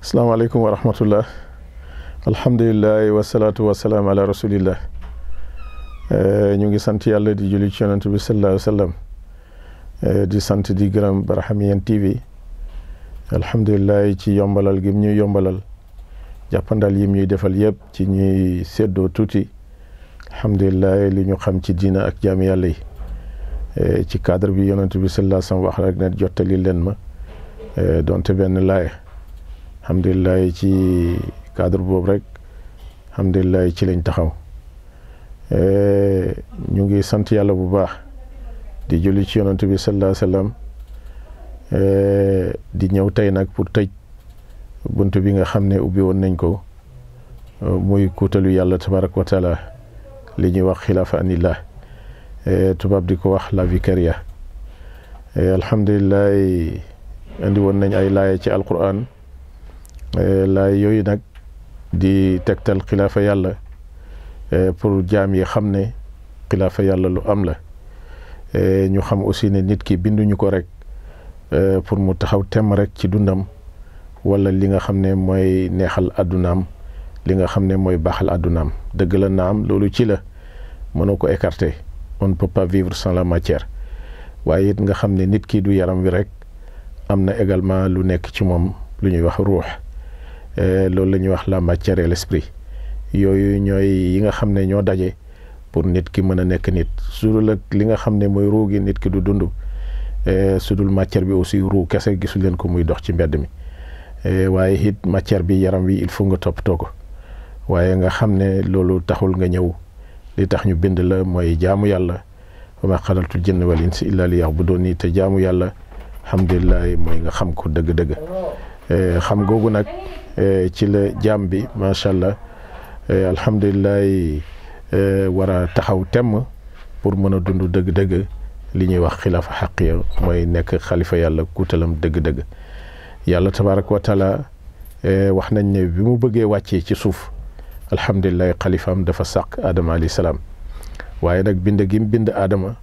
asalaamaaleykum wa rahmatullah alhamdulilah wasalaatu wasalaam ala rasulillah ñu ngi sant yàlla di julli ci yonent bi sallallahu alayhi wa sallam di sant di gërëm Barhamiennes TV alhamdulilah ci yombalal gi ñuy yombalal jàppandal yim ñuy defal yëpp ci ñuy séddoo tuuti alhamdulilah li ñu xam ci diina ak jaami yàlla yi ci cadre bi yonent bi sallallahu alayhi wa sallam wax rek ne jottali leen ma donte benn laay alhamdulilah ci cadre boobu rek alhamdulilah ci lañ taxaw ñu ngi sant yàlla bu baax di julli ci yonent bi sallallahu alayhi wa sallam di ñëw tey nag pour tëj bunt bi nga xam ne ubbi woon nañ ko muy kuutalu yàlla tabaraka wa taala li ñuy wax xilaafa anillah tubaab di ko wax la vicaria alhamdulilah indi woon nañ ay laaya ci alquran laay yooyu nag di tegtal xilaafa yàlla pour jaam yi xam ne xilaafa yàlla lu am la ñu xam aussi ne nit ki binduñu ko rek pour mu taxaw temm rek ci dundam wala li nga xam ne mooy neexal àddunaam li nga xam ne mooy baaxal àddunaam dëgg la naam loolu ci la mënoo ko écarter on ne peut pas vivre sans la matière waaye it nga xam ne nit ki du yaram wi rek am na également lu nekk ci moom lu ñuy wax ruux loolu la ñuy wax la matière et l'esprit yooyu ñooy yi nga xam ne ñoo daje pour nit ki mën a nekk nit su dul ak li nga xam ne mooy ruu gi nit ki du dund su dul matière bi aussi ruu kese gisul leen ko muy dox ci mbedd mi waaye it matière bi yaram wi il faut nga toppatoo ko waaye nga xam ne loolu taxul nga ñëw li tax ñu bind la mooy jaamu yàlla wa maa xalaqtul jinna wal insa illa liya'budun te jaamu yàlla alhamdulilah mooy nga xam ko dëgg-dëgg xam googu nag ci la jaam bi macha allah alhamdulilah war a taxaw temm pour mën a dund dëgg-dëgg li ñuy wax xilaafa xaqiya mooy nekk xalifa yàlla kuutalam dëgg-dëgg yàlla tabaraka wa taala wax nañ ne bi mu bëggee wàccee ci suuf alhamdulilah xalifaam dafa sàq Adama alayhi salaam waaye nag bind gi mu bind Adama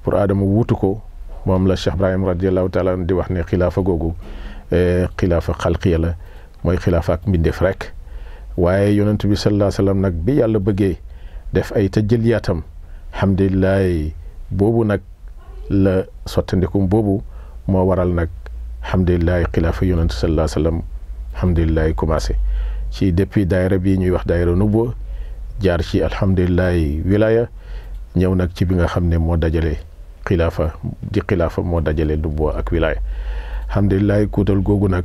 pour Adama wuutu ko moom la Cheikh Ibrahim radiallahu taala di wax ne xilaafa googu xilaafa xalqiya la mooy xilaafa ak mbindeef rek waaye yonent bi sallallahu alayhi wa sallam nag bi yàlla bëggee def ay tajalliyaatam alhamdulilah boobu nag la sottandikum boobu moo waral nag alhamdulilah xilaafa yonent sallallahu alayhi wa sallam alhamdulilah commencé ci depuis daayira bii ñuy wax daayira nubuwa jaar ci alhamdulilah wilaya ñëw nag ci bi nga xam ne moo dajale xilaafa di xilaafa moo dajale nubuwa ak wilaya alhamdulilah kuutal googu nag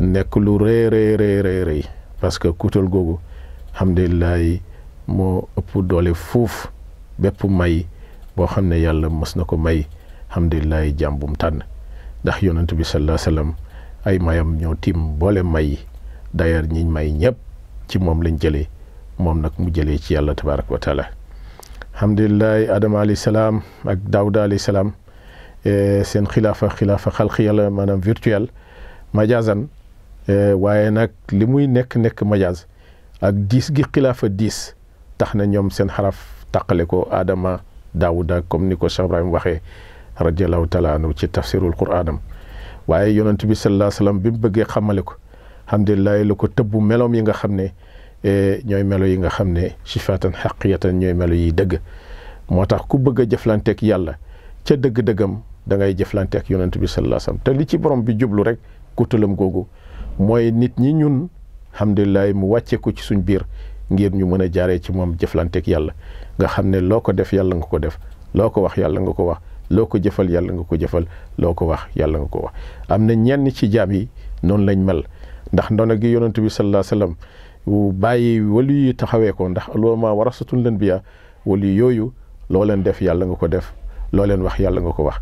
nekk lu rëy parce que kuutal googu alhamdulilah moo ëpp doole fuuf bépp may boo xam ne yàlla mës na ko may alhamdulilah jàmm bu mu tànn ndax yonent bi sallallahu alayhi wa sallam ay mayam ñoo tiim boole may d'ailleurs ñiñ may ñëpp ci moom lañ jëlee moom nag mu jëlee ci yàlla tabaraka wa taala alhamdulilah adama alayhi salaam ak daawuda alayhi salaam seen xilaafa xalqiya la maanaam virtuel majazan waaye nag li muy nekk majaz ak diis gi xilaafa diis tax na ñoom seen xaraf taqale ko adama daawuda comme ni ko Cheikh Ibrahim waxee radiallahu taala anhu ci tafsirul quraanam waaye yonent bi sallallahu alayhi wa sallam bi mu bëggee xamale ko alhamdulilah la ko tëbbu meloom yi nga xam ne ñooy melo yi nga xam ne sifaatan xaqiyatan ñooy melo yi dëgg moo tax ku bëgg a jëflanteek yàlla ca dëgg-dëggam da ngay jëflanteek yonent bi sallallahu alayhi wa sallam te li ci borom bi jublu rek kuutalam googu mooy nit ñi ñun alhamdulilah mu wàcce ko ci suñ biir ngir ñu mën a jaaree ci moom jëflanteek yàlla nga xam ne loo ko def yàlla nga ko def loo ko wax yàlla nga ko wax loo ko jëfal yàlla nga ko jëfal loo ko wax yàlla nga ko wax am na ñenn ci jaam yi noonu lañ mel ndax ndono gi yonent bi sallallahu alayhi wa sallam bàyyi wali yi taxawee ko ndax ulama warasatul anbiya wali yooyu loo leen def yàlla nga ko def loo leen wax yàlla nga ko wax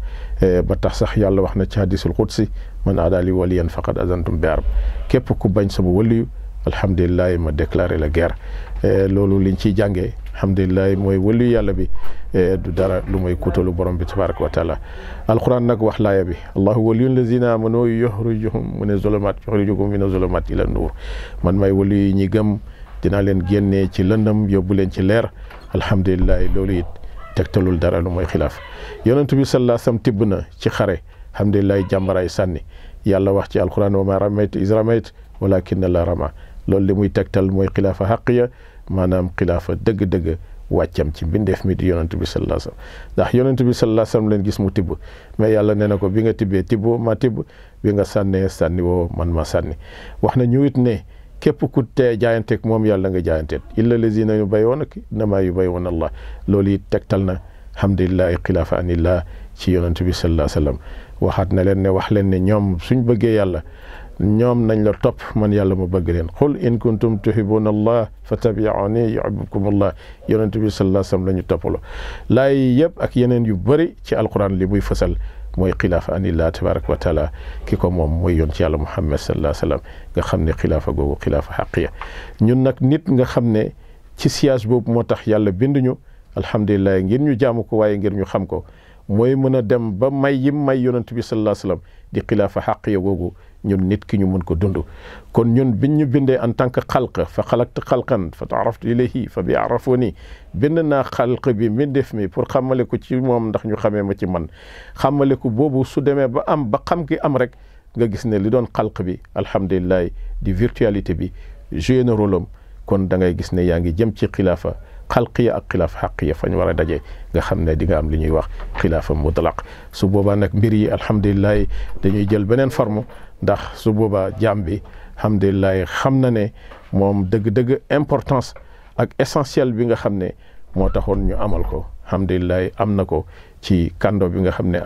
ba tax sax yàlla wax na ci hadisul qudsi man aadaali waliyan faqad azantum bi harb képp ku bañ sama waliyu alhamdulilah ma déclaré la guerre loolu liñ ciy jàngee alhamdulilah mooy waliyu yàlla bi du dara lu mooy kuutalu borom bi tabaraka wa taala alquran nag wax laaya bi allahu waliyul lazina amanu yuxrijuhum min azulumat yuxrijuhum min azulumat ila nuur man may waliyu yi ñi gëm dinaa leen génnee ci lëndëm yóbbu leen ci leer alhamdulilah loolu it tegtalul dara lu mooy xilaaf yonent bi sallallahu alayhi wa sallam tibb na ci xare alhamdulilah jàmbaraay sànni yàlla wax ci alquran wa ma ramayta iz ramayta walakin la rama loolu li muy tegtal mooy xilaafa xaqiya maanaam xilaafa dëgg-dëgg wàccam ci mbindeef mi di yonent bi sallallahu alayhi wasallam ndax yonent bi sallallahu alayhi wasallam leen gis mu tibb mais yàlla nee na ko bi nga tibbee tibboo ma tibb bi nga sànnee sànni woo man ma sànni wax na ñu it ne képp ku tee jaayanteeg moom yàlla nga jaayanteet illa lazina yubayyi'unaka innamaa yubayyi'una Allah loolu it tegtal na alhamdulillahi xilaafa anillah ci yonent bi sallallahu alayhi wasallam waxaat na leen ne wax leen ne ñoom suñ bëggee yàlla ñoom nañ la topp man yàlla ma bëgg leen qul in kuntum tuhibbuna allah fattabi'uni yuhibbukum allah yonent bi sallallahu alayhi wasallam la ñu toppaloo laay yëpp ak yeneen yu bëri ci alquran li muy fësal mooy xilaafa anillah tabaraka wa taala ki ko moom mooy yoon ci yàlla muhammad sallallahu alayhi wasallam nga xam ne xilaafa googu xilaafa xaqiya ñun nag nit nga xam ne ci siyaas boobu moo tax yàlla binduñu alhamdulilah ngir ñu jaamu ko waaye ngir ñu xam ko mooy mën a dem ba may yim may yonent bi sallallahu alayhi wasallam di xilaafa xaqiya googu ñun nit ki ñu mën ko dund kon ñun biñ ñu bindee en tant que xalq fa xalaqtu xalqan fa taaraftu ilayhi fa bi arafuni bind naa xalq bi mbindeef mi pour xamale ko ci moom ndax ñu xamee ma ci man xamale ko boobu su demee ba am ba xam ki am rek nga gis ne li doon xalq bi alhamdulilah di virtualité bi joué na rôle am kon da ngay gis ne yaa ngi jëm ci xilaafa xalqiya ak xilaafa xaqiya fañ war a daje nga xam ne di nga am li ñuy wax xilaafa mutlaq su boobaa nag mbir yi alhamdulilah dañuy jël beneen forme ndax su boobaa jaam bi alhamdulilah xam na ne moom dëgg-dëgg importance ak essentiel bi nga xam ne moo taxoon ñu amal ko alhamdulilah am na ko ci kando bi nga xam ne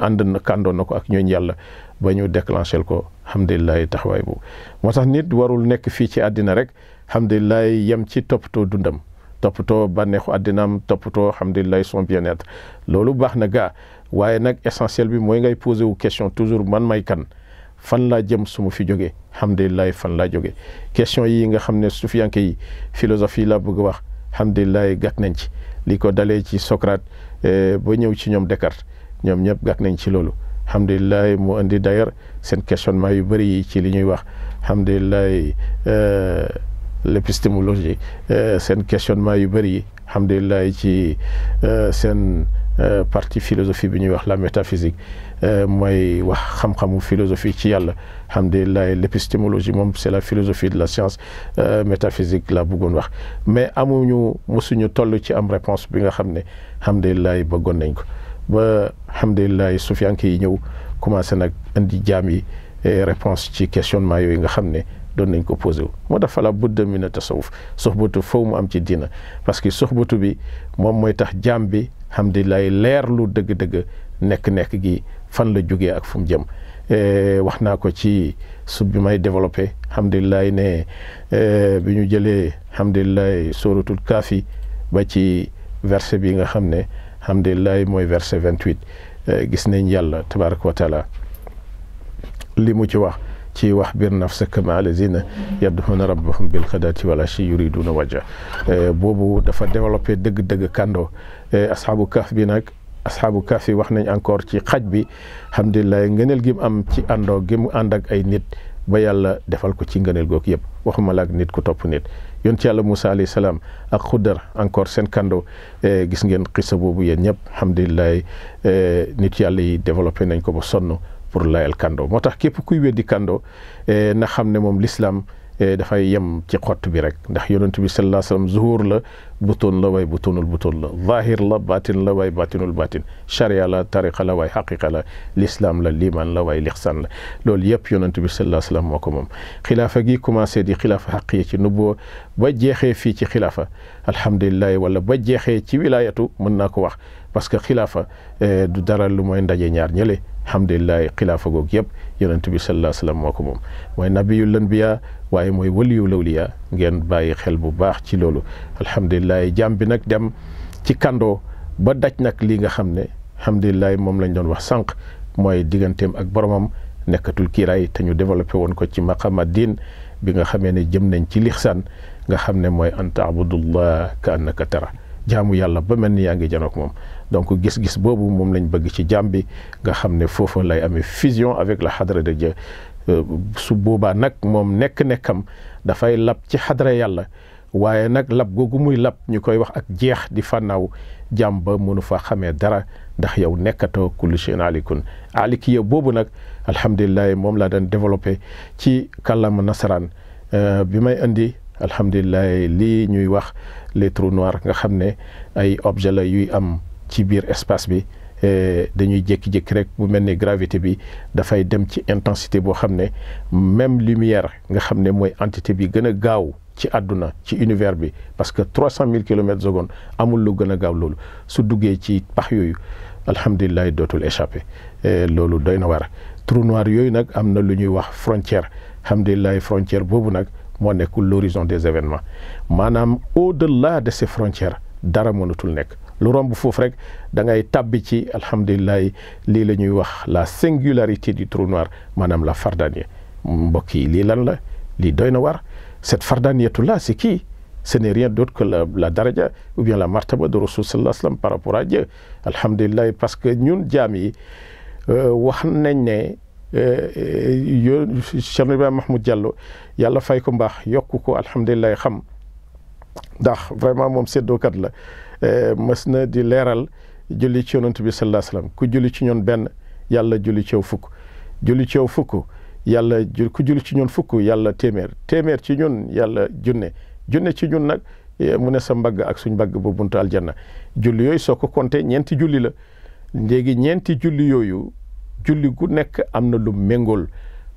kando na ko ak ñooñ yàlla ba ñu déclenché ko alhamdulilah taxawaay boobu moo tax nit warul nekk fii ci àddina rek alhamdulilah yem ci toppatoo dundam toppatoo bànneexu àddinaam toppatoo alhamdulilah son bien-être loolu baax na gaa waaye nag essentiel bi mooy ngay posé wu question toujours man may kan fan laa jëm su ma fi jógee alhamdulilah fan laa jógee question yi nga xam ne sufiyanke yi philosophie la bëgg a wax alhamdulilah gàtt nañ ci li ko dalee ci Socrate ba ñëw ci ñoom Descartes ñoom ñëpp gàtt nañ ci loolu alhamdulilah mu indi d'ailleurs seen questionnement yu bëri yi ci li ñuy wax alhamdulilah l'épistémologie seen questionnement yu bëri yi alhamdulilah ci seen partie philosophie bi ñuy wax la métaphysique mooy wax xam-xamu philosophie ci yàlla alhamdulilah l'épistémologie moom c'est la philosophie de la science métaphysique la bëggoon wax mais mosuñu toll ci am réponse bi nga xam ne alhamdulilah bëggoon nañ ko ba alhamdulilah sufiyanke yi ñëw commencé nag indi jaam yi réponse ci questionnement yooyu nga xam ne doon nañ ko posé wu moo tax fala budda mina tasawuf soxbatu faw mu am ci diina parce que soxbatu bi moom mooy tax jaam bi alhamdulilah leer lu dëgg-dëgg nekk-nekk gi fan la jógee ak fu mu jëm wax naa ko ci sub bi may développé alhamdulilah ne bi ñu jëlee alhamdulilah suratul kaafi ba ci verset bi nga xam ne alhamdulilah mooy verset 28 gis nañ yàlla tabaraka wa taala li mu ci wax bir nafsaka ma allazina yad'una rabbahum bil ghadati wal ashi yuriduna wajha boobu dafa développé dëgg-dëgg kando asxaabu kaaf bi nag asxaabu kaaf yi wax nañ encore ci xaj bi alhamdulilah ngëneel gi mu am ci àndoo gi mu ànd ak ay nit ba yàlla defal ko ci ngëneel googu yëpp waxuma la ak nit ku topp nit yoon ci yàlla Moussa alayhi salaam ak Xudar encore seen kando gis ngeen xisa boobu yéen ñëpp alhamdulilah nit yàlla yi développé nañ ko ba sonn pour layal kando moo tax képp kuy weddi kando na xam ne moom l'islam dafay yem ci xott bi rek ndax yonent bi sallallahu alayhi wasallam zuhur la butoon la waay butoonul butoon la zahir la batin la waay batinul batin charia la tariqa la waay xaqiqa la l'islam la liman la waay lixsaan la loolu yëpp yonent bi sallallahu alayhi wasallam moo ko moom xilaafa gi commencé di xilaafa xaqiya ci nubboo ba jeexee fii ci xilaafa alhamdulilah wala ba jeexee ci wilayatu mën naa ko wax parce que xilaafa du dara lu mooy ndaje ñaar ñële alhamdulilah xilaafa googu yëpp yonent bi sallallahu alayhi wasallam moo ko moom mooy nabiyul anbiya waaye mooy waliyul awliya ngeen bàyyi xel bu baax ci loolu alhamdulilah jàmm bi nag dem ci kando ba daj nag li nga xam ne alhamdulilah moom lañ doon wax sànq mooy digganteem ak boromam nekkatul kiiraay te ñu développé woon ko ci maqama diin bi nga xamee ne jëm nañ ci lixsaan nga xam ne mooy an taabudullah ka annaka tara jaamu yàlla ba mel ni yaa ngi janook moom donc gis-gis boobu moom lañ bëgg ci jaam bi nga xam ne foofu lay amee fusion avec la xadra de Dieu su boobaa nag moom nekk-nekkam dafay lab ci xadra yàlla waaye nag lab googu muy lab ñu koy wax ak jeex di fànnaaw jaam ba mënu fa xamee dara ndax yow nekkatoo kullu shay'in alikun alikiya boobu nag alhamdulilah moom laa daan développé ci kàllaama nasaraan bi may indi alhamdulilah lii ñuy wax les trous noirs nga xam ne ay objet la yuy am ci biir espace bi dañuy jékki-jékki rek bu mel ni gravité bi dafay dem ci intensité boo xam ne même lumière nga xam ne mooy entité bi gën a gaaw ci àdduna ci univers bi parce que 300 000 kilomètres seconde amul lu gën a gaaw loolu su duggee ci pax yooyu alhamdulilah dootul échappé loolu doy na war trou noir yooyu nag am na lu ñuy wax frontière alhamdulilah frontière boobu nag moo nekk l'horizon des événements maanaam au-delà de ces frontières dara mënatul nekk lu romb foofu rek da ngay tàbbi ci alhamdulilah lii la ñuy wax la singularité du trou noir maanaam la fardaniya mbokk yi lii lan la lii doy na war cette fardaniyatu là c'est qui ce n'est rien d'autre que la daraja ou bien la martaba de Rasul sallallahu alayhi wa sallam par rapport à Dieu alhamdulilah parce que ñun jaam yi wax nañ ne Cheikh Ibrahima Mahmoud Diallo yàlla fay ko mbaax yokku ko alhamdulilah xam ndax vraiment moom séddookat la mës na di leeral julli ci yonent bi sallallahu alayhi wa sallam ku julli ci ñoon benn yàlla julli ci yow fukk julli ci yow fukk yàlla ku julli ci ñun fukk yàlla téeméer ci ñun yàlla junne ci ñun nag mu ne sa mbagg ak suñ mbagg ba buntu aljanna julli yooyu soo ko compté ñeenti julli la léegi ñeenti julli yooyu julli gu nekk am na lu méngool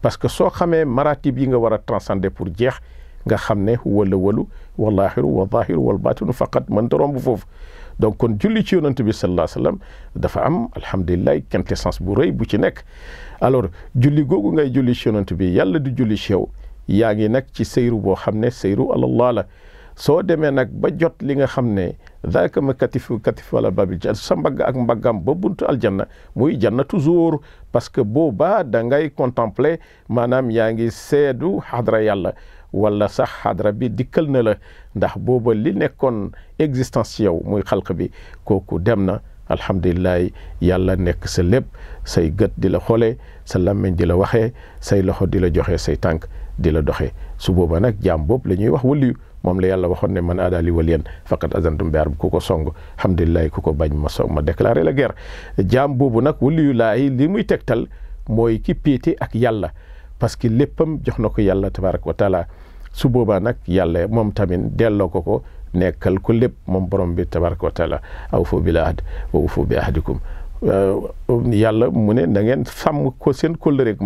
parce que soo xamee maratib yi nga war a transcender pour jeex nga xam ne wala walu wallaahiru wa zaahiru wal baatinu faqat mënta romb foofu donc kon julli ci yonent bi sallallahu alayhi wa sallam dafa am alhamdulilah quintessence bu rëy bu ci nekk alors julli googu ngay julli ci yonent bi yàlla di julli ci yow yaa ngi nag ci seyru boo xam ne seyru alallah la soo demee nag ba jot li nga xam ne zaaka ma katif wala babil janna sa mbagg ak mbaggam ba buntu aljanna muy jannatu zuur parce que boobaa da ngay contempler maanaam yaa ngi seedu xadra yàlla wala sax xadra bi dikkal na la ndax booba li nekkoon existence ci yow muy xalq bi kooku dem na alhamdulilah yàlla nekk sa lépp say gët di la xoolee sa làmmiñ di la waxee say loxo di la joxe say tànk di la doxee su booba nag jaam boobu la ñuy wax waliyu moom la yàlla waxoon ne man aadaali waliyan faqad azantum bi harb ku ko song alhamdulilah ku ko bañ ma déclaré la guerre jaam boobu nag waliyu laay li muy tegtal mooy ki péete ak yàlla parce que léppam jox na ko yàlla tabaraka wa taala su boobaa nag yàlla moom tamit delloo ko nekkal ko lépp moom borom bi tabaraka wa taala awfu bil ahd wa awfu bi ahdikum yàlla mu ne na ngeen sàmm ko seen kóllëre ak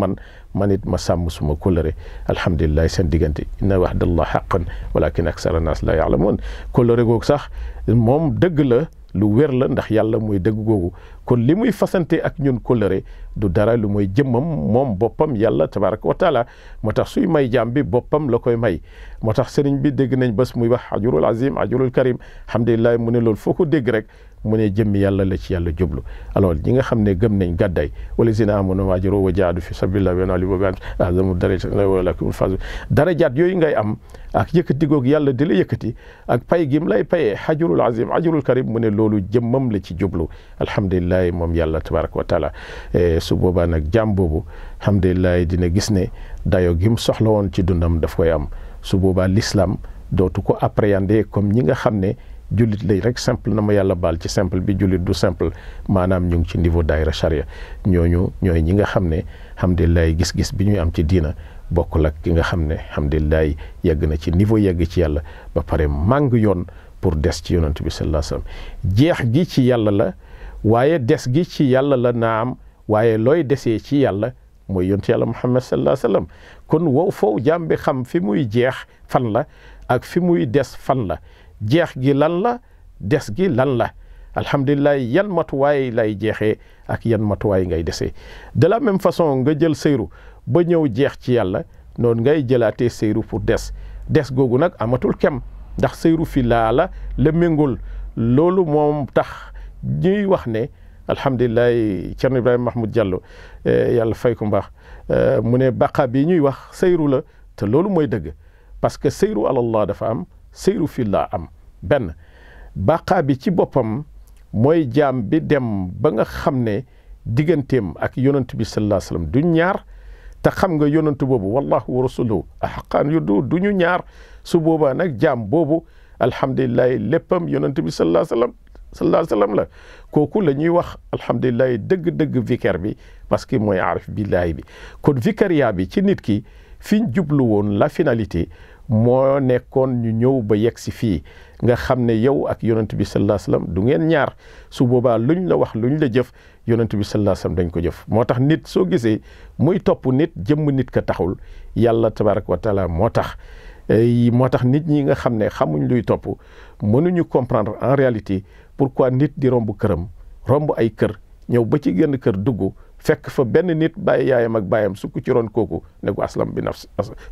man it ma sàmm suma kóllëre alhamdulilah seen diggante inna wa'dallah haqqan walakin aksara nas la ya'lamun kóllëre googu sax moom dëgg la lu wér la ndax yàlla muy dëgg googu kon li muy fasante ak ñun kóllëre du dara lu mooy jëmmam moom boppam yàlla tabaraka wa taala moo tax suy may jaam bi boppam la koy may moo tax sëriñ bi dégg nañ bés muy wax ajurul azim ajurul karim alhamdulilah mu ne loolu foo ko dégg rek mu ne jëmmi yàlla la ci yàlla jublu alors ñi nga xam ne gëm nañ gàdday wala zina amanu waajaru wa jaadu fi sabilillah wa ali wa azamu darajaat yooyu ngay am ak yëkkati googu yàlla di la yëkkati ak pay gim lay payee ajurul azim ajurul karim mu ne loolu jëmmam la ci jublu alhamdulilah moom yàlla tabaraka wa taala su boobaa nag jàmm boobu alhamdulilah dina gis ne dayo gim soxla woon ci dundam daf koy am su boobaa l'islam dootu ko appréhender comme ñi nga xam ne jullit lay rek simple na ma yàlla baal ci simple bi jullit du simple maanaam ñu ngi ci niveau daayira charia ñooñu ñooy ñi nga xam ne alhamdulilah gis-gis bi ñuy am ci diina bokkul ak ki nga xam ne alhamdulilah yegg na ci niveau yegg ci yàlla ba pare màng yoon pour des ci yonent bi sallallahu alayhi wasallam jeex gi ci yàlla la waaye des gi ci yàlla la naam waaye looy desee ci yàlla mooy yonent yàlla Muhammad sallallahu alayhi wasallam kon wow foofu jaam bi xam fi muy jeex fan la ak fi muy des fan la jeex gi lan la des gi lan la alhamdulilah yan matuwaay lay jeexee ak yan matuwaay ngay desee de la même façon nga jël seyru ba ñëw jeex ci yàlla noonu ngay jëlaatee seyru pour des googu nag amatul kem ndax seyru fi laa la méngul loolu moom tax ñuy wax ne alhamdulilah Thierno Ibrahima Mahmoud Diallo yàlla fay ko mbaax mu ne baqa bi ñuy wax seyru la te loolu mooy dëgg parce que seyru alallah dafa am seyru fillah am benn baqaa bi ci boppam mooy jaam bi dem ba nga xam ne digganteem ak yonent bi sallallahu alayhi wasallam du ñaar te xam nga yonent boobu wallahu wa rasuluhu ahaqan du ñu ñaar su boobaa nag jaam boobu alhamdulilah léppam yonent bi sallallahu alayhi wasallam la kooku la ñuy wax alhamdulilah dëgg-dëgg vicaire bi parce que mooy aarif billahi bi kon vicariat bi ci nit ki fi ñu jublu woon la finalité moo nekkoon ñu ñëw ba yegg si fii nga xam ne yow ak yonent bi sallallahu alayhi wasallam du ngeen ñaar su boobaa luñ la wax luñ la jëf yonent bi sallallahu alayhi wasallam dañ ko jëf. moo tax nit soo gisee muy topp nit jëmm nit ka taxul yàlla tabaraka wa taala moo tax. moo tax nit ñi nga xam ne xamuñ luy topp mënuñu comprendre en réalité pourquoi nit di romb këram romb ay kër ñëw ba ci genn kër dugg fekk fa benn nit bàyyi yaayam ak bàyyam sukk ci ron kooku ne ko aslam bi nafsi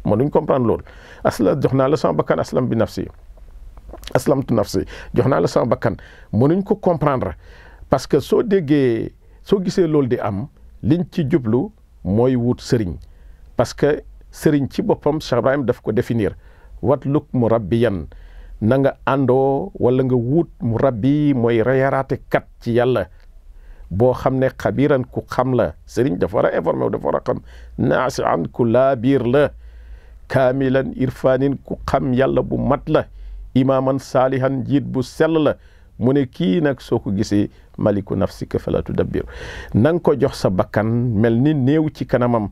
mënuñ comprendre loolu. jox naa la sama bakkan aslam bi nafsi aslamtu nafsi jox naa la sama bakkan mënuñ ko comprendre parce que soo déggee soo gisee loolu di am liñ ci jublu mooy wut sëriñ parce que sëriñ ci boppam Cheikh Ibrahim daf ko définir watluk murabbiyan na nga àndoo wala nga wut murabbi mooy yaraate kat ci yàlla boo xam ne xabiran ku xam la sëriñ dafa war a informé wu dafa war a xam naasian ku laa biir la kaamilan irfanin ku xam yàlla bu mat la imaaman saalihan njiit bu sell la mu ne kii nag soo ko gisee maliku nafsika fala tudabbir na nga ko jox sa bakkan mel ni néew ci kanamam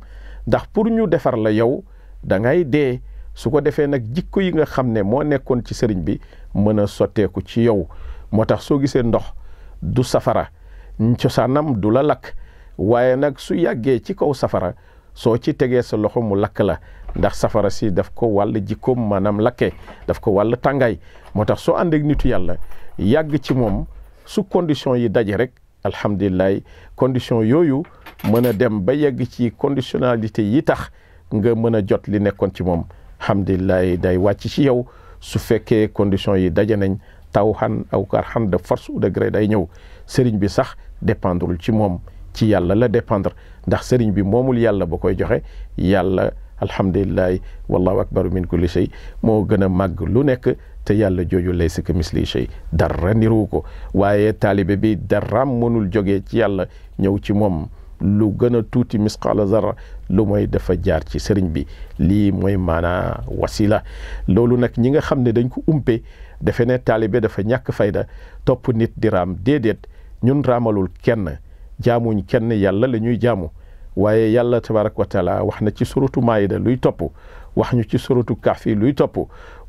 ndax pour ñu defar la yow da ngay dee su ko defee nag jikko yi nga xam ne moo nekkoon ci sëriñ bi mën a sotteeku ci yow moo tax soo gisee ndox du safara cosaanam du la lakk waaye nag su yàggee ci kaw safara soo ci tegee sa loxo mu lakk la ndax safara si daf ko wàll jikkoom maanaam lakkee daf ko wàll tàngaay moo tax soo àndeek nitu yàlla yàgg ci moom su condition yi daje rek alhamdulilah condition yooyu mën a dem ba yegg ci conditionnalité yi tax nga mën a jot li nekkoon ci moom alhamdulilah day wàcc ci yow su fekkee condition yi daje nañ taw xan aw kar xan de force ou de gré day ñëw sëriñ bi sax dépendrul ci moom ci yàlla la dépendre ndax sëriñ bi moomul yàlla ba koy joxe yàlla alhamdulilah wallahu akbaru min kulli shay moo gën a màgg lu nekk te yàlla jooju laysa ka misli shay dara niru ko waaye taalibe bi daraam mënul jógee ci yàlla ñëw ci moom lu gën a tuuti misqaala zarra lu mooy dafa jaar ci sëriñ bi lii mooy maanaa wasila loolu nag ñi nga xam ne dañ ko umpe defe ne taalibe dafa ñàkk fayda topp nit di raam déedéet ñun raamalul kenn jaamuñ kenn yàlla la ñuy jaamu waaye yàlla tabaraka wa taala wax na ci suratu maayida luy topp wax ñu ci suratu kahfi luy topp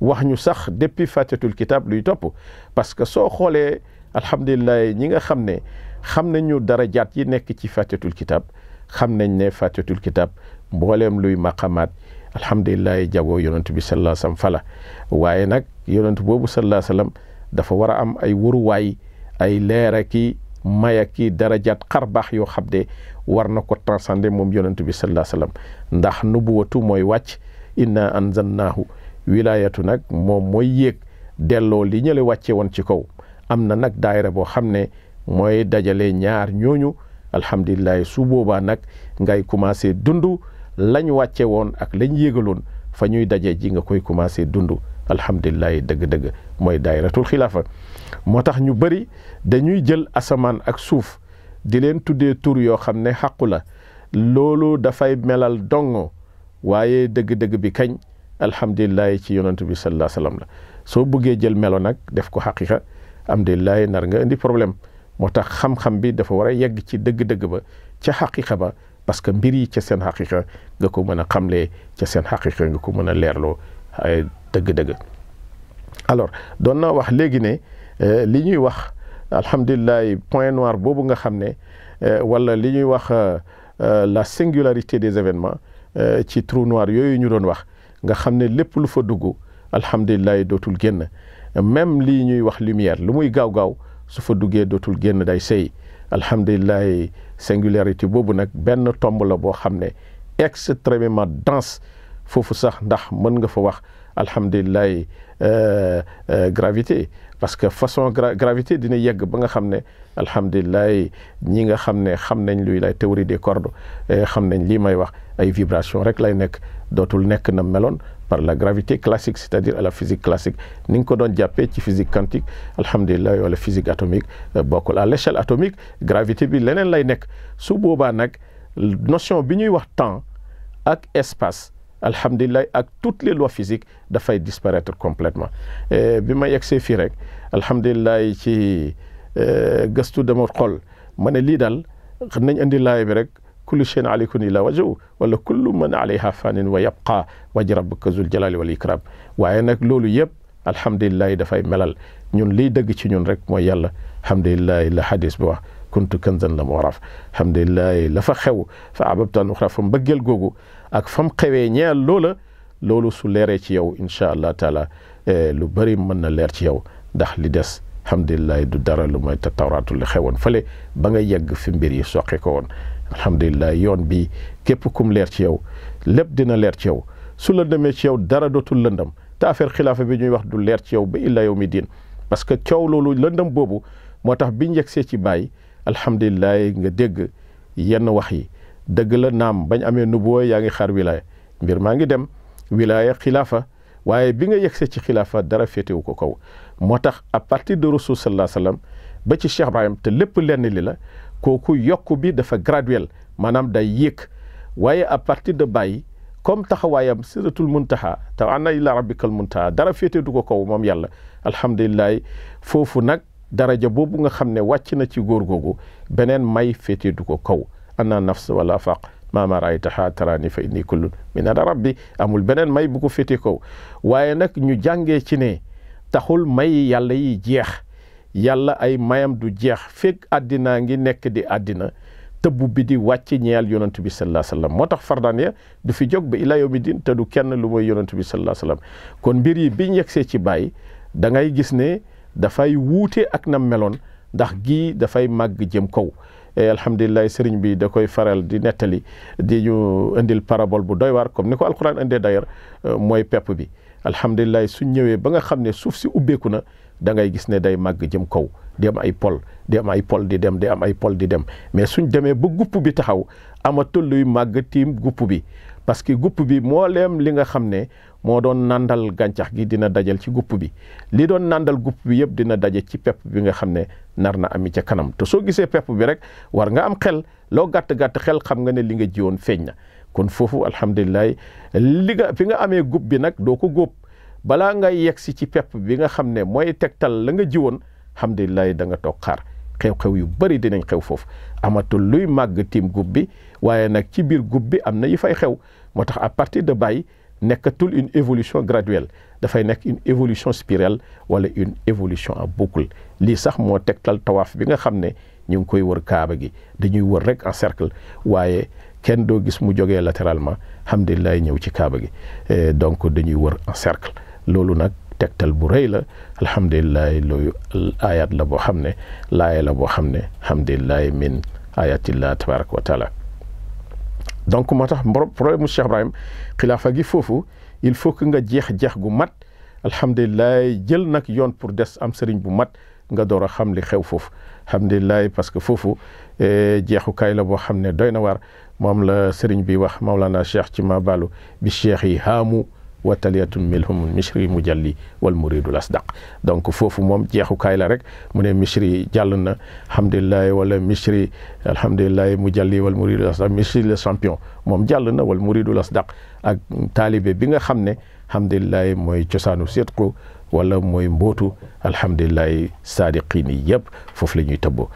wax ñu sax depuis fatihatul kitab luy topp parce que soo xoolee alhamdulilah ñi nga xam ne xam nañu darajaat yi nekk ci fatihatul kitab xam nañ ne fatihatul kitab mbooleem luy maqamaat alhamdulilah jagoo yonent bi sallallahu alayhi wasallam fala waaye nag yonent boobu sallallahu alayhi wasallam dafa war a am ay wuruwaay ay leera ki maya ki darajaat xar baax yoo xam ne war na ko transcender moom yonent bi sallallahu alayhi wasallam ndax nubuwatu mooy wàcc inna anzalnaahu wilayatu nag moom mooy yéeg delloo li ñële wàcce woon ci kaw am na nag daayira boo xam ne mooy dajale ñaar ñooñu alhamdulilah su boobaa nag ngay commencé dund lañ wàcce woon ak lañ yéegaloon fa ñuy daje ji nga koy commencé dund alhamdulilah dëgg-dëgg mooy daayiratul xilaafa moo tax ñu bëri dañuy jël asamaan ak suuf di leen tuddee tur yoo xam ne xàqu la loolu dafay melal dongo waaye dëgg-dëgg bi kañ alhamdulilah ci yonent bi sallallahu alayhi wasallam la soo bëggee jël melo nag def ko xaqiqa alhamdulilah nar nga indi problème moo tax xam-xam bi dafa war a yegg ci dëgg-dëgg ba ca xaqiqa ba parce que mbir yi ca seen xaqiqa nga ko mën a xamlee ca seen xaqiqa nga ko mën a leerloo ay dëgg-dëgg alors doon naa wax léegi ne li ñuy wax alhamdulilah point noir boobu nga xam ne wala li ñuy wax la singularité des événements ci trou noir yooyu ñu doon wax nga xam ne lépp lu fa dugg alhamdulilah dootul génn même lii ñuy wax lumière lu muy gaaw-gaaw su fa duggee dootul génn day sey alhamdulilah singularité boobu nag benn tomb la boo xam ne extrêmement dense foofu sax ndax mën nga fa wax alhamdulilah gravité parce que façon gravité dina yegg ba nga xam ne alhamdulilah ñi nga xam ne xam nañ luy lay théorie des cordes xam nañ lii may wax ay vibration rek lay nekk dootul nekk na meloon par la gravité classique c'est-à-dire à la physique classique ni nga ko doon jàppee ci physique quantique alhamdulilah wala physique atomique bokkul à l'échelle atomique gravité bi leneen lay nekk su boobaa nag notion bi ñuy wax temps ak espace alhamdulilah ak toutes les lois physiques dafay disparaître complètement bi ma yegsee fii rek alhamdulilah ci gëstu dama xool ma ne lii daal nañ indi laay bi rek kullu shay'in alikun illa wajhu wala kullu man alayha fanin wa yabqa wajhu rabbika zul jalali wal ikram. waaye nag loolu yëpp alhamdulilah dafay melal ñun liy dëgg ci ñun rek mooy yàlla. alhamdulilah la hadis bi wax kuntu kanzan lam waraf. alhamdulilah la fa xew fa ababtu an uxra fa mbëggeel googu ak fam xewee ñeel loola loolu su leeree ci yow incha allah taala lu bëri mën na leer ci yow ndax li des alhamdulilah du dara lu mooy te tawraatu li xewoon fële ba nga yegg fi mbir yi soqe ko woon. alhamdulilah yoon bi képp kum leer ci yow lépp dina leer ci yow su lëndamee ci yow dara dootul lëndam te affaire xilaafa bi ñuy wax du leer ci yow ba illa yow mi diin parce que coow loolu lëndam boobu moo tax biñ yegsee ci bàyyi alhamdulilah nga dégg yenn wax yi dëgg la naam bañ amee nubuwa yaa ngi xaar wilaya mbir maa ngi dem wilaya xilaafa waaye bi nga yegsee ci xilaafa dara féetewu ko kaw moo tax à partir de rasul sallallahu alayhi wa sallam ba ci Cheikh Ibrahim te lépp lenn li la kooku yokku bi dafa graduel maanaam day yéeg waaye à partir de bàyyi comme taxawaayam siratul muntaha te ana ila rabbikal muntaha dara féete du ko kaw moom yàlla alhamdulilah foofu nag daraja boobu nga xam ne wàcc na ci góor googu beneen may féete du ko kaw ana nafs wala afaq maama raaytaha tarani fa inni kullun min ada rabbi amul beneen may bu ko féete kaw waaye nag ñu jàngee ci ne taxul may yàlla yi jeex yàlla ay mayam du jeex fekk àddinaa ngi nekk di àddina tëbb bi di wàcc ñeel yonent bi sallallahu alayhi wasallam moo tax fardaan ya du fi jóg ba ila yawmi din te du kenn lu mooy yonent bi sallallahu alayhi wasallam kon mbir yi biñ yegsee ci bàyyi da ngay gis ne dafay wuute ak na meloon ndax gii dafay màgg jëm kaw. alhamdulilah sëriñ bi da koy faral di nettali di ñu indil parabole bu doy waar comme ni ko alquran indee d'ailleurs mooy pepp bi alhamdulilah suñ ñëwee ba nga xam ne suuf si ubbeeku na da ngay gis ne day màgg jëm kaw di am ay pol di am ay pol di dem di am ay pol di dem mais suñ demee ba gupp bi taxaw amatul luy màgg tiim gupp bi parce que gupp bi mooleem li nga xam ne moo doon nandal gàncax gi dina dajal ci gupp bi li doon nandal gupp bi yëpp dina daje ci pepp bi nga xam ne nar na ami ca kanam te soo gisee pepp bi rek war nga am xel loo gàtt-gàtt xel xam nga ne li nga jiwoon feeñ na kon foofu alhamdulilah li nga fi nga amee gupp bi nag doo ko góob balaa nga yegsi ci pepp bi nga xam ne mooy tegtal la nga jiwoon alhamdulilah da nga toog xaar xew-xew yu bëri dinañ xew foofu amatul luy màgg tiim gub bi waaye nag ci biir gub bi am na yi fay xew moo tax à partir de bàyyi nekkatul une évolution graduelle dafay nekk une évolution spirituelle wala une évolution en boucle lii sax moo tegtal tawaaf bi nga xam ne ñu ngi koy wër kaaba gi dañuy wër rek en cercle waaye kenn doo gis mu jógee latéralement alhamdulilah ñëw ci kaaba gi donc dañuy wër en cercle loolu nag tegtal bu rëy la alhamdulilah loolu ayat la boo xam ne laaya la boo xam ne alhamdulilah min ayatillah tabaraka wa taala donc moo tax problème mu Cheikh Ibrahim xilaafa gi foofu il faut que nga jeex gu mat alhamdulilah jël nag yoon pour des am sëriñ bu mat nga door a xam li xew foofu alhamdulilah parce que foofu jeexukaay la boo xam ne doy na waar moom la sëriñ bi wax Mawlana Cheikh ci ma balu bi cheikh yi haamu wa taliyatun milhum mishri mujalli wal muridul asdaq donc foofu moom jeexukaay la rek mu ne mishri jàll na alhamdulilah wala mishri alhamdulilah mujalli wal muridul asdaq mishri le champion moom jàll na wal muridul asdaq ak taalibe bi nga xam ne alhamdulilah mooy cosaanu sidqu wala mooy mbootu alhamdulilah saadiqiin yi yëpp foofu la ñuy tëbboo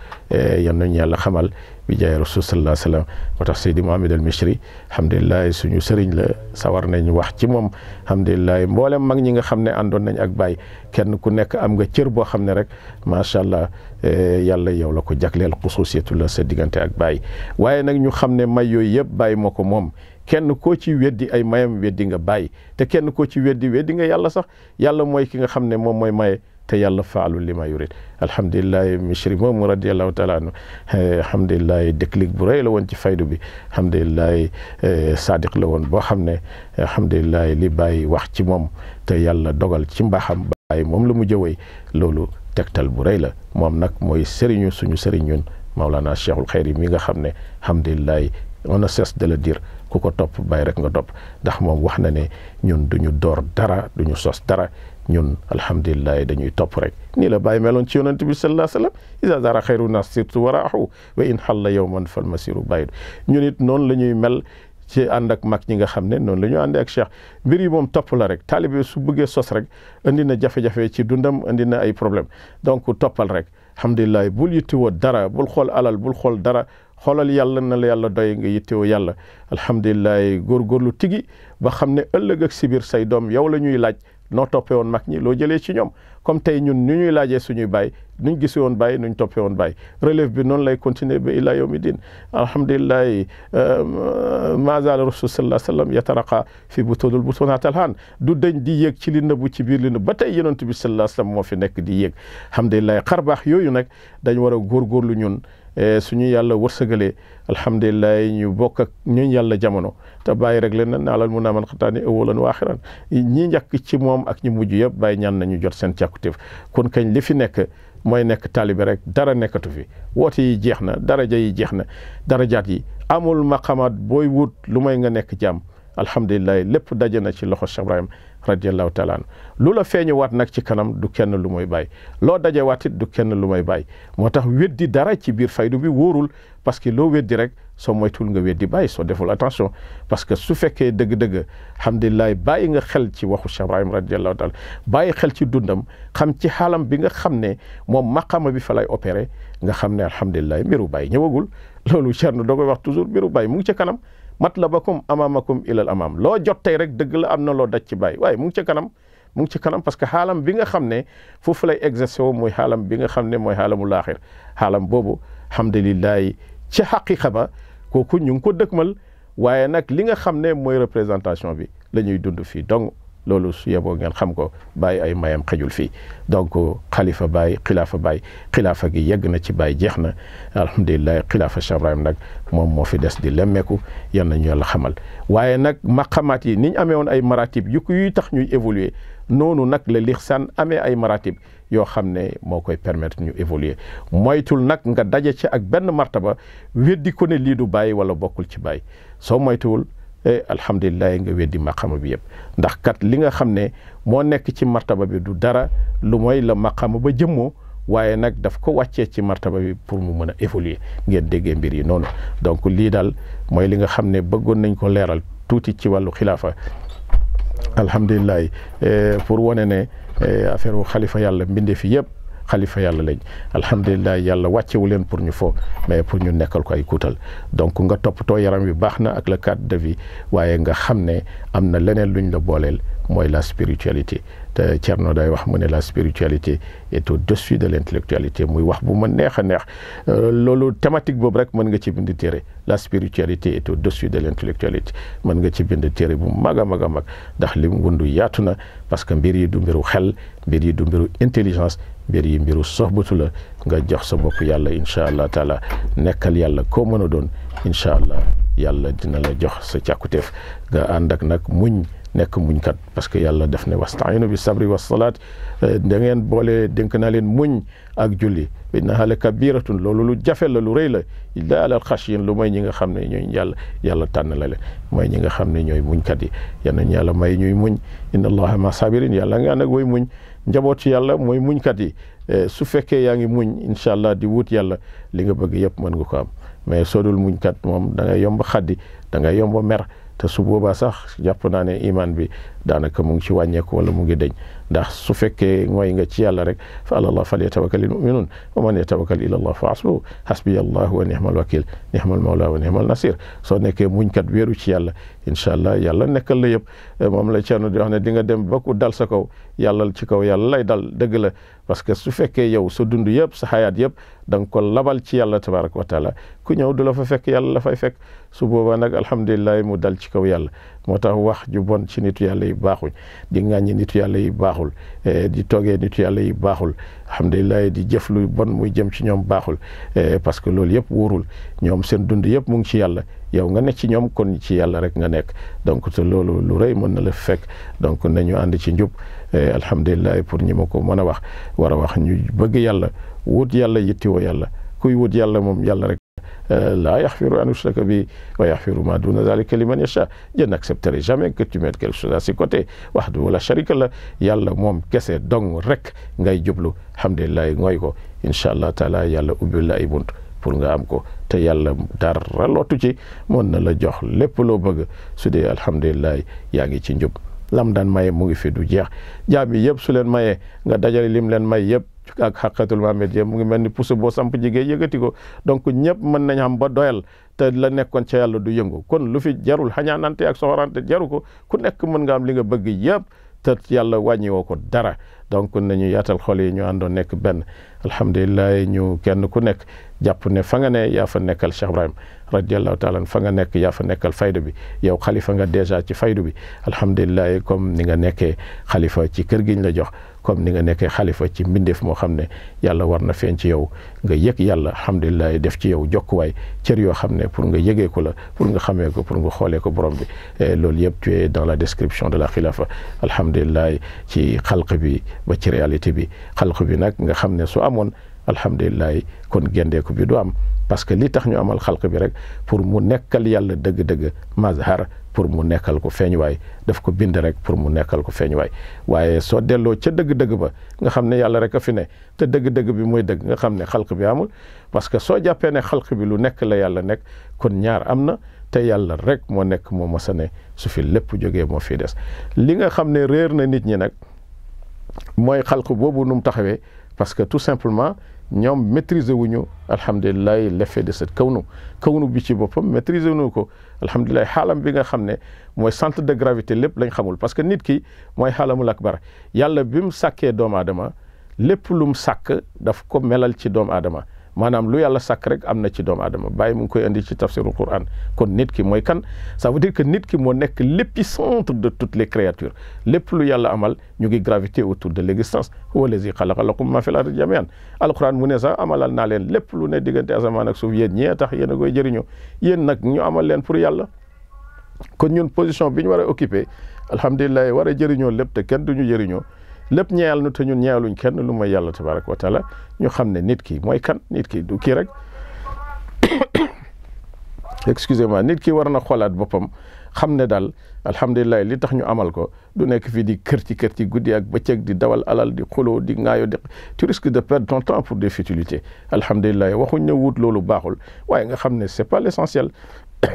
yan nañu yàlla xamal bi jaay rasul sallallahu alayhi wa sallam moo tax Seydi Mohamed al Mishri alhamdulilah suñu sëriñ la sawar nañ wax ci moom alhamdulilah mboolem mag ñi nga xam ne àndoon nañ ak Baye kenn ku nekk am nga cër boo xam ne rek macha allah yàlla yow la ko jagleel xususiyatu la sa diggante ak Baye waaye nag ñu xam ne may yooyu yëpp Baye moo ko moom kenn koo ci weddi ay mayam weddi nga Baye te kenn koo ci weddi nga yàlla sax yàlla mooy ki nga xam ne moom mooy maye te yàlla faalu li ma yurid alhamdulilah Mishri moomu radiallahu taala anhu alhamdulilah déclic bu rëy la woon ci faydu bi alhamdulilah sadiq la woon boo xam ne alhamdulilah li Baye wax ci moom te yàlla dogal ci mbaaxam Baye moom la mu jëwee loolu tegtal bu rëy la moom nag mooy sëriñu suñu sëriñ ñun Mawlana Cheikhul Khayri mi nga xam ne alhamdulilah on ne cesse de le dire ku ko topp Baye rek nga topp ndax moom wax na ne ñun duñu door dara duñu sos dara ñun alhamdulilah dañuy topp rek nii la Baye meloon ci yonent bi sallallahu alayhi wa sallam iza dara xayru nas sirtu waraahu wa in xalla yawman fal masiru bayid ñun it noonu la ñuy mel ci ànd ak mag ñi nga xam ne noonu la ñu àndee ak Cheikh mbir yi moom topp la rek taalibe su bëggee sos rek indi na jafe-jafe ci dundam indi na ay problème donc toppal rek alhamdulilah bul yittewoo dara bul xool alal bul xool dara xoolal yàlla na la yàlla doy nga yittewoo yàlla alhamdulilah góorgóorlu tigi ba xam ne ëllëg ak si biir say doom yow la ñuy laaj noo toppee woon mag ñi loo jëlee ci ñoom comme tey ñun ñu ñuy laajee suñuy baay nuñ gisee woon baay nuñ toppee woon baay relève bi noonu lay continuer ba ila yawmi din alhamdulilah ma zaala rasul sallallahu alayhi wa sallam yataraqa fi butunil butunat alhan du dañ di yéeg ci li nëbbu ci biir li nëbbu ba tey yonent bi sallallahu alayhi wa sallam moo fi nekk di yéeg alhamdulilah xarbaax yooyu nag dañ war a góorgóorlu ñun suñu yàlla wërsëgalee alhamdulilah ñu bokk ak ñu yàlla jamono te bàyyi rek leen na naalal mun naa man xataani awalan wa axiran ñi njëkk ci moom ak ñi mujj yëpp bàyyi ñaan nañu jot seen càkkutéef kon kañ li fi nekk mooy nekk taalibe rek dara nekkatu fi woote yi jeex na daraja yi jeex na darajaat yi amul maqamaat booy wut lu may nga nekk jàmm alhamdulilah lépp daje na ci loxo Cheikh Ibrahim radiallahu taala an lu la feeñu waat nag ci kanam du kenn lu mooy bàyyi loo daje waat it du kenn lu mooy bàyyi moo tax weddi dara ci biir faydu bi wóorul parce que loo weddi rek soo moytul nga weddi bàyyi soo deful attention parce que su fekkee dëgg-dëgg alhamdulilah bàyyi nga xel ci waxu Cheikh Ibrahim radiallahu taala bàyyi xel ci dundam xam ci xaalam bi nga xam ne moom maqama bi fa lay opéré nga xam ne alhamdulilah mbiru bàyyi ñëwagul loolu Thierno doo koy wax toujours mbiru bàyyi mu ngi ca kanam matlabakum amamakum ilal amam loo jot tey rek dëgg la am na loo daj ci bàyyi waaye mu ngi ca kanam mu ngi ci kanam parce que xaalam bi nga xam ne foofu lay exercer wu mooy xaalam bi nga xam ne mooy xaalamu laaxir xaalam boobu alhamdulilah ci xaqiqa ba kooku ñu ngi ko dëkkmal waaye nag li nga xam ne mooy représentation bi la ñuy dund fii donc loolu su yeboo ngeen xam ko bàyyi ay mayam xëjul fii donc xalifa bàyyi xilaafa gi yegg na ci bàyyi jeex na alhamdulilah xilaafa Cheikh Ibrahim nag moom moo fi des di lemmeeku yan nañu yàlla xamal waaye nag maqamaat yi ni ñu amee woon ay maratib yuy tax ñuy évoluer noonu nag la lixsaan amee ay maratib yoo xam ne moo koy permettre ñu évoluer moytul nag nga daje ci ak benn martaba weddi ko ne lii du bàyyi wala bokkul ci bàyyi soo moytuwul alhamdulilah nga weddi maqama bi yëpp ndax kat li nga xam ne moo nekk ci martaba bi du dara lu mooy la maqama ba jëmmoo waaye nag daf ko wàccee ci martaba bi pour mu mën a évoluer ngeen déggee mbir yi noonu donc lii daal mooy li nga xam ne bëggoon nañ ko leeral tuuti ci wàllu xilaafa alhamdulilah pour wane ne affaire wu xalifa yàlla mbindee fi yëpp xalifa yàlla lañ alhamdulilah yàlla wàccewu leen pour ñu fo mais pour ñu nekkal ko ay kuutal donc nga toppatoo yaram wi baax na ak le cadre de vie waaye nga xam ne am na leneen luñ la booleel mooy la spiritualité te Thierno day wax mu ne la spiritualité est au-dessus de l'intellectualité muy wax bu ma neex a neex loolu thématique boobu rek mën nga ci bind téere la spiritualité est au-dessus de l'intellectualité mën nga ci bind téere bu mag a mag a mag ndax li mu wundu yaatu na parce que mbir yi du mbiru xel mbir yi du mbiru intelligence mbir yi mbiru soxbatu la nga jox sa bopp yàlla incha allah taala nekkal yàlla koo mën a doon incha allah yàlla dina la jox sa càkkutéef nga ànd ak nag muñ nekk muñkat parce que yàlla def ne wastainu bi sabri wa salaat da ngeen boole dénk naa leen muñ ak julli innaha la kabiratun loolu lu jafe la lu rëy la illa alal xashiyin lu may ñi nga xam ne ñooy yàlla tànn la leen mooy ñi nga xam ne ñooy muñkat yi yal nañ yàlla may ñuy muñ inna allaha ma sabirin yàlla nga ànd ak way muñ njaboot ci yàlla mooy muñkat yi su fekkee yaa ngi muñ incha allah di wut yàlla li nga bëgg yëpp mën nga ko am mais soo dul muñkat moom da ngay yomb xaddi da ngay yomb mer te su boobaa sax jàpp naa ne iman bi daanaka mu ngi ci wàññeeku wala mu ngi deñ ndax su fekkee mooy nga ci yàlla rek fa alallah falyatawakkalil mu'minun wa man yatawakkal ila allah fa hasbuhu hasbiya allah wa ni'mal wakil ni'mal mawla wa ni'mal nasir soo nekkee muñkat wéeru ci yàlla incha allah yàlla nekkal la yëpp moom la Thierno di wax ne di nga dem ba ku dal sa kaw yàlla ci kaw yàlla lay dal dëgg la parce que su fekkee yow sa dund yëpp sa xayaat yëpp da nga ko labal ci yàlla tabaraka wa taala ku ñëw du la fa fekk yàlla la fay fekk su boobaa nag alhamdulilah mu dal ci kaw yàlla moo tax wax ju bon ci nitu yàlla yi baaxuñ di ŋàññi nitu yàlla yi baaxul di toogee nitu yàlla yi baaxul alhamdulilah di jëf lu bon muy jëm ci ñoom baaxul parce que loolu yëpp wóorul ñoom seen dund yëpp mu ngi ci yàlla yow nga nekk ci ñoom kon ci yàlla rek nga nekk donc te loolu lu rëy mën na la fekk donc nañu ànd ci njub alhamdulilah pour ñi ma ko mën a wax war a wax ñu bëgg yàlla wut yàlla yittiwoo yàlla kuy wut yàlla moom yàlla rek laa yaxfiru an yushraka bi wa yaxfiru ma duna zalika liman yasha je n'accepterai jamais que tu mettes quelque chose à ses côtés wahdahu la sharika la yàlla moom kese dong rek ngay jublu alhamdulilah ngooy ko incha allah taala yàlla ubbil la ay bunt pour nga am ko te yàlla dara lootu ci mën na la jox lépp loo bëgg su dee alhamdulilah yaa ngi ci njub lam daan maye mu ngi fi du jeex jaam yi yëpp su leen mayee nga dajale lim leen may yëpp ak xaqatul Muhammadiyya mu ngi mel ni puso boo samp jigéen yëgati ko. donc ñëpp mën nañ xam ba doyal te la nekkoon ca yàlla du yëngu kon lu fi jarul xañaanante ak soxorante jaru ko ku nekk mën nga am li nga bëgg yëpp te yàlla wàññiwoo ko dara. donc nañu yaatal xol yi ñu àndoon nekk benn alhamdulilah ñu kenn ku nekk jàpp ne fa nga ne yaa fa nekkal Cheikh Ibrahim radiallahu taala fa nga nekk yaa fa nekkal faydu bi yow xalifa nga dèjà ci faydu bi alhamdulilah comme ni nga nekkee xalifa ci kër gi ñu la jox comme ni nga nekkee xalifa ci mbindeef moo xam ne yàlla war na feeñ ci yow nga yëg yàlla alhamdulilah def ci yow jokkuwaay cër yoo xam ne pour nga yëgee ko la pour nga xamee ko pour nga xoolee ko borom bi loolu yëpp tu es dans la description de la xilafa alhamdulilah ci xalq bi ba ci réalité bi xalq bi nag nga xam ne su amoon alhamdulilah kon gendeeku bi du am parce que li tax ñu amal xalq bi rek pour mu nekkal yàlla dëgg-dëgg mazhar pour mu nekkal ko feeñuwaay daf ko bind rek pour mu nekkal ko feeñuwaay waaye soo delloo ca dëgg-dëgg ba nga xam ne yàlla rek a fi ne te dëgg-dëgg bi mooy dëgg nga xam ne xalq bi amul parce que soo jàppee ne xalq bi lu nekk la yàlla nekk kon ñaar am na te yàlla rek moo nekk moo mës a ne su fi lépp jógee moo fi des li nga xam ne réer na nit ñi nag mooy xalq boobu nu mu taxawee parce que tout simplement ñoom maîtriser wuñu alhamdulilah l'effet de cette kawnu bi ci boppam maîtriser wuñu ko alhamdulilah xaalam bi nga xam ne mooy centre de gravité lépp lañ xamul parce que nit ki mooy xaalamul akbar yàlla bi mu sàkkee doomu aadama lépp lu mu sàkk daf ko melal ci doomu aadama maanaam lu yàlla sàkk rek am na ci doomu aadama bàyyi mu ngi koy indi ci tafsirul Quran kon nit ki mooy kan ça veut dire que nit ki moo nekk l'épicentre de toutes les créatures lépp lu yàlla amal ñu ngi gravité autour de l'existence huwa allazi xalaqa lakum ma fil ardi jamian alquran mu ne sax amalal naa leen lépp lu ne diggante asamaan ak suuf yéen ñee tax yéen a koy jëriñoo yéen nag ñu amal leen pour yàlla kon ñun position bi ñu war a occupé alhamdulilah war a jëriñoo lépp te kenn duñu jëriñoo lépp ñeyal nu te ñun ñeyaluñ kenn lu may yàlla tabaraka wa taala ñu xam ne nit ki mooy kan nit ki du kii rek excusez-moi nit ki war na xoolaat boppam xam ne daal alhamdulilah li tax ñu amal ko du nekk fii di kër ci guddi ak bëccëg di dawal alal di xuloo di ŋaayoo di tu risques de perdre ton temps pour des futilités alhamdulilah waxuñ ne wut loolu baaxul waaye nga xam ne c'est pas l'essentiel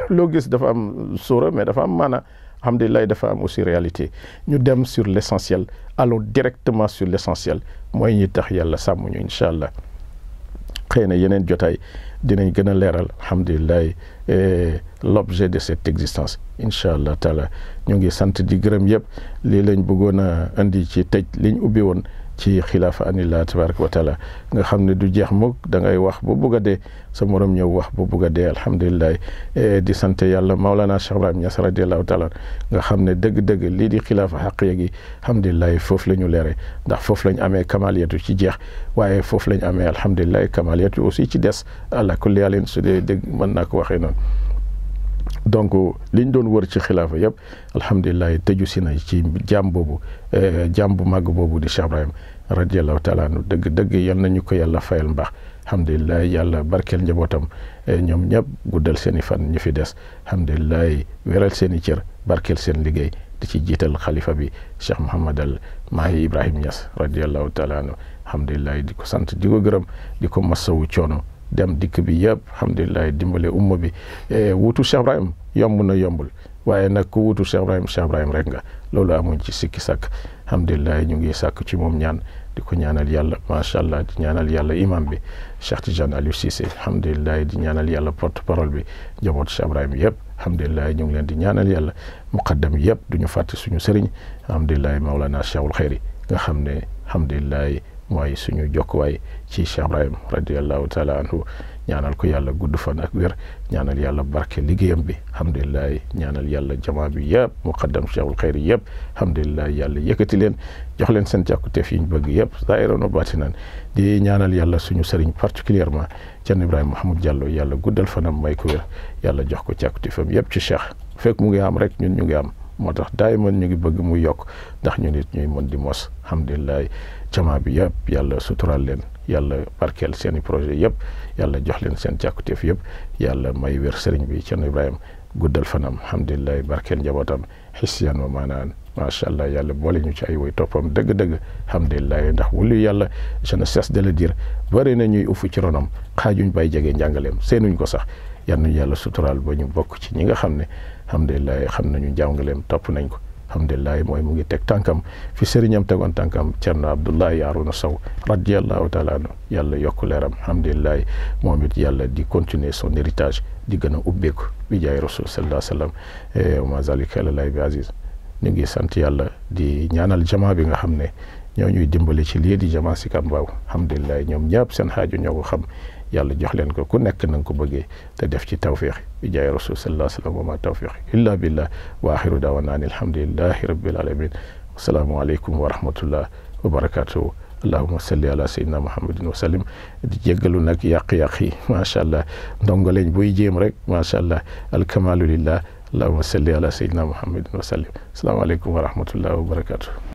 loo gis dafa am suura mais dafa am maana alhamdulilah dafa am aussi réalité ñu dem sur l'essentiel allons directement sur l'essentiel mooy ñi tax yàlla sàmm ñu incha allah xëy na yeneen jotaay dinañ gën a leeral alhamdulilah l'objet de cette existence incha allah taala ñu ngi sant di gërëm yëpp lii lañ bëggoon a indi ci tëj liñ ubbi woon ci xilaafa anillah tabaraka wa taala nga xam ne du jeex mukk da ngay wax ba bugg a dee sa morom ñëw wax ba bugg a dee alhamdulilah di sant yàlla Maulana Cheikh Ibrahim Niass radiallahu taala nga xam ne dëgg-dëgg lii di xilaafa xaqiya gi alhamdulilah foofu la ñu leere ndax foofu lañ amee kamaliyatu ci jeex waaye foofu lañ amee alhamdulilah kamaliyatu aussi ci des àla kulli yàlin su dee dëgg mën naa ko waxee noonu donc liñ doon wër ci xilaafa yëpp alhamdulilah tëju si na ci jaam boobu jaam bu màgg boobu di Cheikh Ibrahim radiallahu taala anu dëgg yal nañu ko yàlla fayal mbaax alhamdulilah yàlla barkeel njabootam ñoom ñëpp guddal seen i fan ñi fi des alhamdulilah wéral seen i cër barkeel seen liggéey di ci jiital xalifa bi Cheikh Mouhamad al Mahi Ibrahim Niass radiallahu taala anu alhamdulilah di ko sant di ko gërëm di ko masawu coono dem dikk bi yëpp alhamdulilah dimbale umma bi wutu Cheikh Ibrahim yomb na yombul waaye nag ku wutu Cheikh Ibrahim rek nga loolu amuñ ci sikki sàkk alhamdulilah ñu ngi sàkk ci moom ñaan di ko ñaanal yàlla macha allah di ñaanal yàlla imam bi Cheikh Tidiane Aliou Cissé alhamdulilah di ñaanal yàlla porte parole bi njaboot Cheikh Ibrahim yëpp alhamdulilah ñu ngi leen di ñaanal yàlla muqaddam yëpp duñu fàtte suñu sëriñ alhamdulilah Maulana Cheikhul Khayri nga xam ne alhamdulilah mooy suñu jokkuwaay ci Cheikh Ibrahim radiallahu taala anhu ñaanal ko yàlla gudd fan ak wér ñaanal yàlla barke liggéeyam bi alhamdulilah ñaanal yàlla jamaa bi yëpp muqaddam Cheikhul Khayri yëpp alhamdulilah yàlla yëkkati leen jox leen seen càkkuteef yi ñu bëgg yëpp zaahiran wa baatinan di ñaanal yàlla suñu sëriñ particulièrement Thierno Ibrahima Mahmoud Diallo yàlla guddal fanam may ko wér yàlla jox ko càkkuteefam yëpp ci Cheikh fekk mu ngi am rek ñun ñu ngi am moo tax daay man ñu ngi bëgg mu yokk ndax ñu nit ñuy mën di mos alhamdulilah jamaa bi yëpp yàlla sutural leen yàlla barkeel seen i projet yëpp yàlla jox leen seen càkkuteef yëpp yàlla may wér sëriñ bi Thierno Ibrahima guddal fanam alhamdulilah barkeel njabootam xisiyan wa maanaan macha allah yàlla boole ñu ci ay woy toppam dëgg-dëgg alhamdulilah ndax wulu yàlla je ne cesse de le dire bëri na ñuy ufu ci ronam xaajuñ bay jege njàngaleem seenuñ ko sax yal nañu yàlla sutural ba ñu bokk ci ñi nga xam ne alhamdulilah xam nañu njàngaleem topp nañ ko alhamdulilah mooy mu ngi teg tànkam fi sëriñam tegoon tànkam Cerno Abdoulaye Arouna Sow radiyallahu taala anhu yàlla yokk leeram alhamdulilah moom it yàlla di continuer son héritage di gën a ubbeeku bi jaay rasul sallallahu alayhi wa sallam wa ma zalika alallahi bi aziz ñu ngi sant yàlla di ñaanal jamaa bi nga xam ne ñoo ñuy dimbale ci lii di jamaa Sicap Mbao alhamdulilah ñoom ñëpp seen xaaju ñoo ko xam yàlla jox leen ko ku nekk na nga ko bëggee te def ci tawfiq bi jaay rasul sallallahu alayhi wa sallam wa ma tawfiq illa billah wa axiru daawana an alhamdulillahi rabbil alamin assalaamu aleykum wa rahmatullah wa barakatuhu allahuma salli ala sayyidina muhammadin wa sallim di jéggalu nag yàq-yàq yi macha allah ndongo lañ buy jéem rek macha allah alkamalu lillah allahuma salli ala sayyidina muhammadin wa sallim assalaamu aleykum wa rahmatullah wa barakatuhu